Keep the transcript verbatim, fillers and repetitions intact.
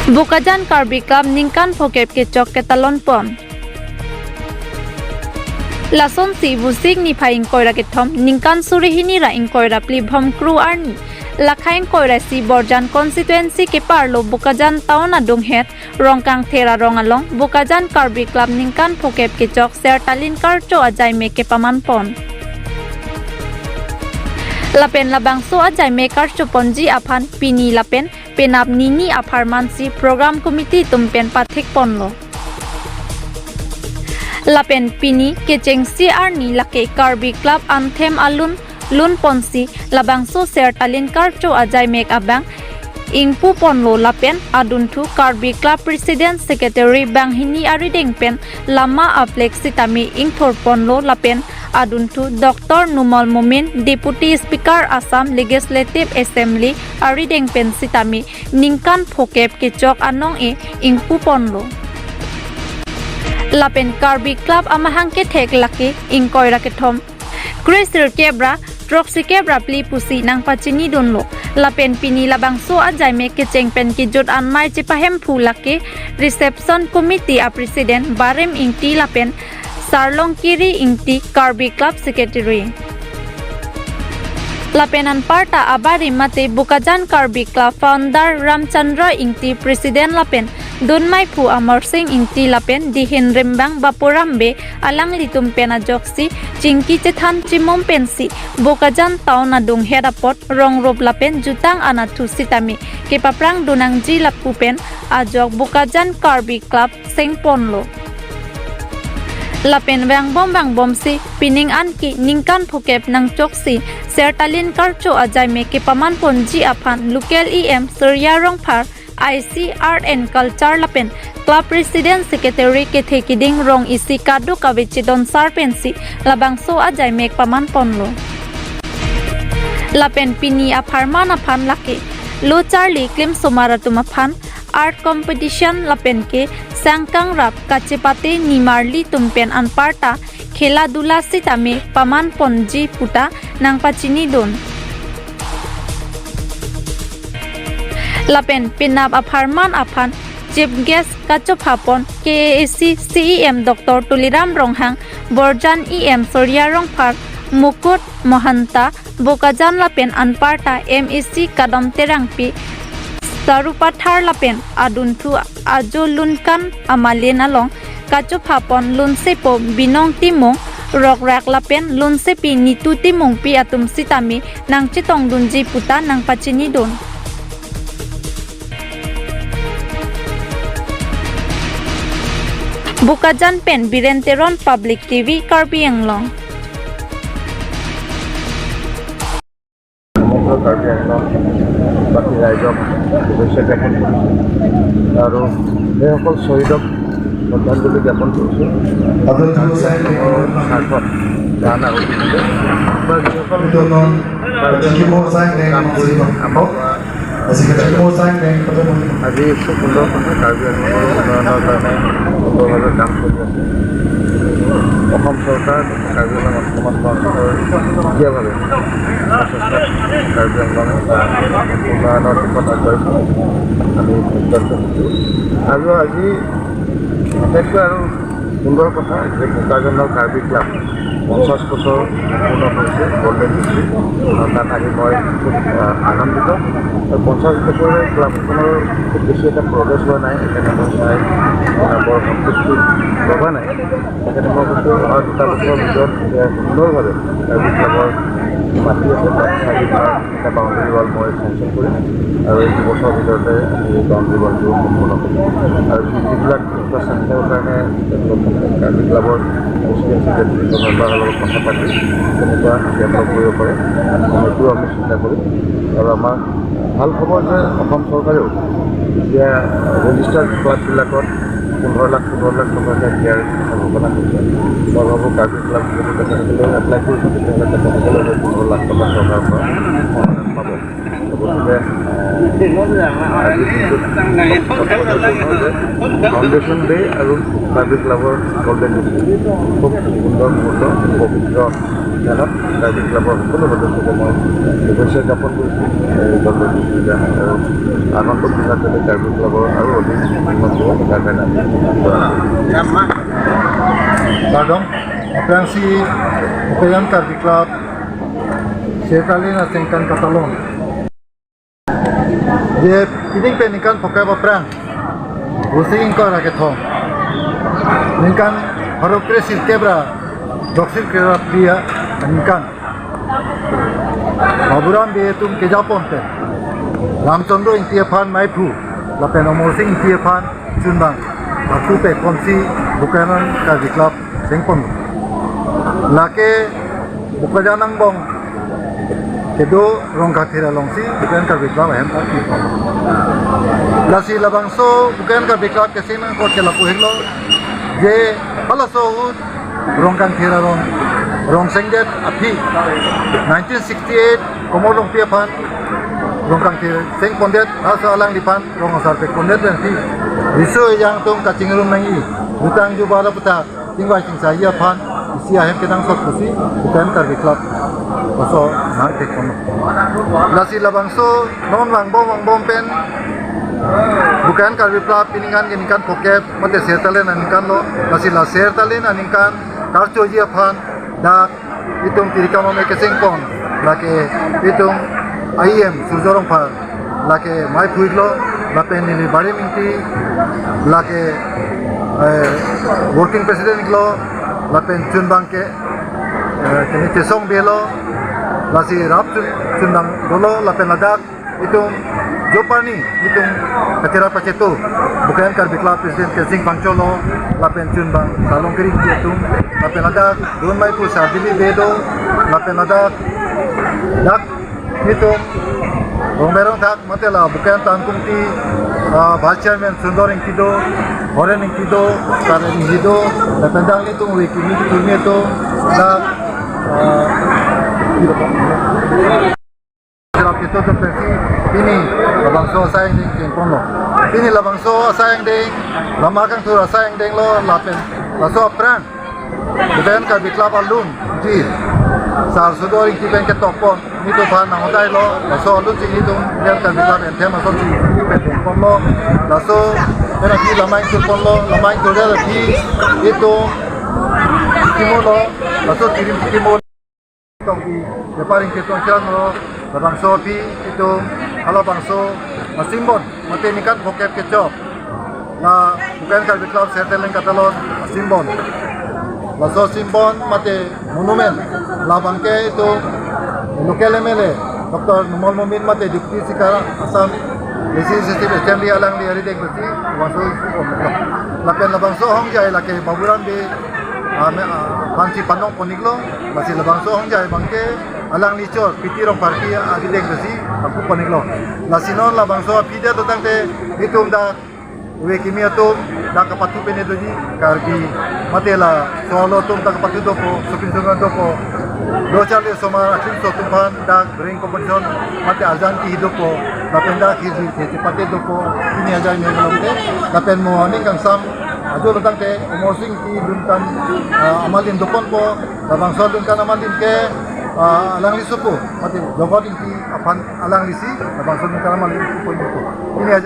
Bokajan Karbi Club ningkan phokep kechok ketalon pon. Lasonsi Vosik niphai ingkoi ra kethom ningkan suri hini ra ingkoi ra phli Bhomkru arni, lakhai ingkoi ra isi Borjan constituency keparlo Bokajan town adunghet Rongkangthir arong along Bokajan Karbi Club ningkan phokep kechok Sertalin Karcho ajaimek kepaman pon. Lapen labangso ajaimek karcho ponji aphan pini lapen penap nini apharman si program committee atum pen pathik ponlo. Lapen pini kechengsi arni lake Karbi Club anthem alun lun ponsi labangso Sertalin Karcho ajaimek abang ingpu ponlo lapen adunthu Karbi Club President Secretary banghini arideng pen lama a-flag sitame ingthor ponlo lapen adunthu Doctor Numal Momin, Deputy Speaker Assam Legislative Assembly arideng pen sitame ningkan phokep kechok anong-e ingpu ponlo. Lapen Karbi Club amahang kethek lake ingkoi ra kethom, kresirkep ra throksikep ra phli pusi nangpachinidunlo. Lapen pini labangso ajaimek kecheng pen kejut anmai chepahemphu lake Reception Committee a-President Barim Ingti lapen Sarlongkiri Ingti, Karbi Club Secretary. Lapen anparta abarim mate Bokajan Karbi Club founder Ramchandra Ingti, President lapen dunmaiphu Amarsing Ingti lapen dihin rimbang Bapuram Bey alanglitum pen ajoksi chingki chethan chimum pensi Bokajan town adunghet apot rongrup lapen jutang anatthu sitame kepaprang dun nangji lapu pen ajok Bokajan Karbi Club seng ponlo. Lapen vangbom vangbomsi pining anke ningkan phokep nangchoksi Sertalin Karcho ajaimek kepaman ponji aphan local E M Surya Rongphar, I C Art and Culture lapen Club President Secretary kethe kiding rong isi kadokave chedon sar pensi labangso ajaimek paman ponlo. Lapen pini apharman aphan lake lo charli klimsomar atum aphan art competition lapen ke sangkangrap kachepate nimarli atum pen anparta khela dula sitame paman ponji puta nangpachinidun. Lapen penap apharman aphan chief guest kachopha pon K A A C C E M Doctor Tuliram Ronghang, Borjan E M Surya Rongphar, Mukut Mohanta, Bokajan lapen anparta M A C Kadom Terangpi, Sarupathar lapen adunthu ajo lunkan amalin along kachopha pon lunsepo Binong Timung, Rokrak lapen lunsepi Nitu Timungpi atum sitame nangchetongdunji puta nangpachinidun. Bokajan pen Biren Teron, Public T V, Karbi Anglong. সমগ্ৰ কাৰ্বি আংলং বাসী ৰাইজক শুভেচ্ছা জ্ঞাপন কৰিছোঁ আৰু সেইসকল শ্বহীদক শ্ৰদ্ধাঞ্জলি জ্ঞাপন কৰিছোঁ। স্বাৰ্থত প্ৰাণ আহুতি দিছে বা যিসকল কাম কৰি আমাৰ পৰা আজি খুব সুন্দৰ কথা, কাৰ্বি আংলঙৰ উন্নয়নৰ কাৰণে সুন্দৰভাৱে কাম কৰি আছে অসম চৰকাৰ। কাৰ্বি আংলং অট'নমাছ কাউন্সিলৰ যুটীয়াভাৱে প্ৰচেষ্টাত কাৰ্বি আংলং এটা উন্নয়নৰ দিশত আগবাঢ়িছে। আমি অত্যন্ত সুখী। আৰু আজি আটাইতকৈ আৰু সুন্দৰ কথা যে বোকাজানৰ কাৰ্বি ক্লাব পঞ্চাছ বছৰ সম্পূৰ্ণ কৰিছে, গল্ডেন জুবলি। আৰু তাত আহি মই খুব, আহ, আনন্দিত। আৰু পঞ্চাছ বছৰীয়া ক্লাবখনৰ খুব বেছি এটা প্ৰগ্ৰেছ হোৱা নাই, সেইকাৰণে মই চাই, আহ, বৰ সন্তুষ্টি লগা নাই। সেইকাৰণে মই কৈছোঁ, অহা দুটা বছৰৰ ভিতৰত এতিয়া সুন্দৰভাৱে কাৰ্বি ক্লাবৰ মাটি আছে, তাত চাৰি বাৰ এটা বাউণ্ডেৰী ৱাল মই চেংচন কৰিম আৰু এই দুবছৰৰ ভিতৰতে আমি এই বাউণ্ডেৰী ৱালটো সম্পূৰ্ণ কৰিম। আৰু যিবিলাক ইনফ্ৰাষ্ট্ৰাকচাৰৰ কাৰণে ডেভেলপমেণ্ট, কাৰ্বি ক্লাবৰ প্ৰেচিডেণ্ট ছেক্ৰেটেৰী মেম্বাৰৰ লগত কথা পাতি তেনেকুৱা ডেভেলপ কৰিব পাৰে, সেইটো আমি চিন্তা কৰিম। আৰু আমাৰ ভাল খবৰ যে অসম চৰকাৰেও এতিয়া ৰেজিষ্টাৰ্ড ক্লাববিলাকত পোন্ধৰ লাখ, পোন্ধৰ লাখ টকাকৈ দিয়াৰ কথা ঘোষণা কৰিছে। মই ভাবোঁ কাৰ্বি ক্লাব যদি তেখেতসকলেও এপ্লাই কৰিছে, তেতিয়াহ'লে তেখেতসকলেও সেই পোন্ধৰ লাখ টকা চৰকাৰৰ পৰা অনুদান পাব। গতিকে, আহ, আজি দিনটোত সকলোকে জনাওঁ যে ফাউণ্ডেশ্যন ডে আৰু কাৰ্বি ক্লাবৰ গল্ডেন জুবলি খুব সুন্দৰ মুহূৰ্ত, পবিত্ৰ দিনত কাৰ্বি ক্লাবৰ সকলো সদস্যকে মই শুভেচ্ছা জ্ঞাপন কৰিছোঁ। এই গল্ডেন জুবলি দিনা আৰু আগন্তুক দিনত যাতে কাৰ্বি ক্লাবৰ আৰু অধিক উন্নত হ'ব, তাৰ কাৰণে আমি কামনা কৰিম। Kardom, aphrangsi Bokajan Karbi Club sertalin aningkan katalon. Je pining pen ningkan phokep aphrang, Vosik ingkoi ra kethom, ningkan pharo kresirkep ra doksirkep ra phli aningkan Baburam Bey atum kejapon pen Ramchandra Ingti aphan maiphu lapen Amarsing Ingti aphan chunbang pathu peponsi Bokajan Karbi Club chengpon. Lake Bokajan angbong kedo Rongkangthir alongsi Bokajan Karbi Club ahem ta kipon. Lasi labangso Bokajan Karbi Club kecheng nangkok ke lapu helo, je halaso ahut Rongkangthir arong rong chengdet aphi, nineteen sixty-eight Komor Longpi aphan Rongkangthir chengpondet, laso alangliphan rong asar pepondet pen aphi, riso ejang atum kachingrum nangji, jutang jubar aputhak chingvai chingsaiji aphan isi ahem kenangsot pusi Bokajan Karbi Club laso nangtekpon. Lasi labangso non vangbom vangbom pen Bokajan Karbi Club pining an ke ningkan phokep mate sertalin aningkan lo. Lasi la sertalin aningkan karchoji aphan dak itum tirikamame kechengpon, lake itum I E M Surjo Rongphar lake maiphu-iklo, lapen neli Barim Ingti lake, eh, working president-iklo, lapen chunbang ke, eh, kene Chesong Bey lo, lasi rap chun, chunbang dolo, lapen ladak itum joparni itum kachera pacheto Bokajan Karbi Club president Kensing Phangcho lo, lapen chunbang Talong Kering atum, lapen ladak dun maiphu Sardili Bey do, lapen ladak dak itum rongberong thak mate la Bokajan Town Committee, ah, vice chairman Sundor Ingti do, Horen Ingti do, Karen Ingti do, lapen dak itum wiki mi tu mi tu dak, ah, Sarap itu terpensi pini labangso asai angdeng chengponlo. Pini labangso asai angdeng, lama kangthur asai angdeng lo lapen laso aphrang Bokajan Karbi Club alun ji Sar Sundor Ingti pen ketokpon, nelitum aphan nanghodailo, laso alun si nelitum Bokajan Karbi Club anthem ason si pen ponlo, laso pen aphi lama ingthurponlo, lama ingthur aphi itum kimo lo, laso tirim kimo. Tongki, bepar ingke tong chang lo, labangso aphi itum, halabangso, ah, symbol, mate ningkan phokep kechok. La, Bokajan Karbi Club sertalin katalon, ah, symbol. Laso symbol, mate monument, labangke itum, local M L A, Doctor Numal Momin mate Deputy Speaker Assam Legislative Assembly alangli arideng pusi, labangso isu kom. Lapen labangso ahongjai lake Baburam Bey, ah, me, ah, aphansi panong pon-iklo, lasi labangso ahongjai abangke alangli chor, P T Rongphar ke arideng pusi, pangku pon-iklo. Lasi non labangso aphi det tangte, itum dak, ove kimi atum, dak kapathu pene doji, Karbi, mate laso alo atum dak kapathu dopo, sopin sungan dopo. Lo charli osomar aklingso atum aphan, dak bring competition, mate arjan kihi dopo, lapen dak hirji ke chepate dopo, pini ajai me malom te, lapen mo aning kangsam, ajo lo tangte, Amarsing Ingti dunkan, ah, amalin doponpo, labangso dunkan amalin ke, ah, alangli sopo, mate Jogot Ingti aphan alangli si, labangso dunkan amalin sopo dopo. Pini ajai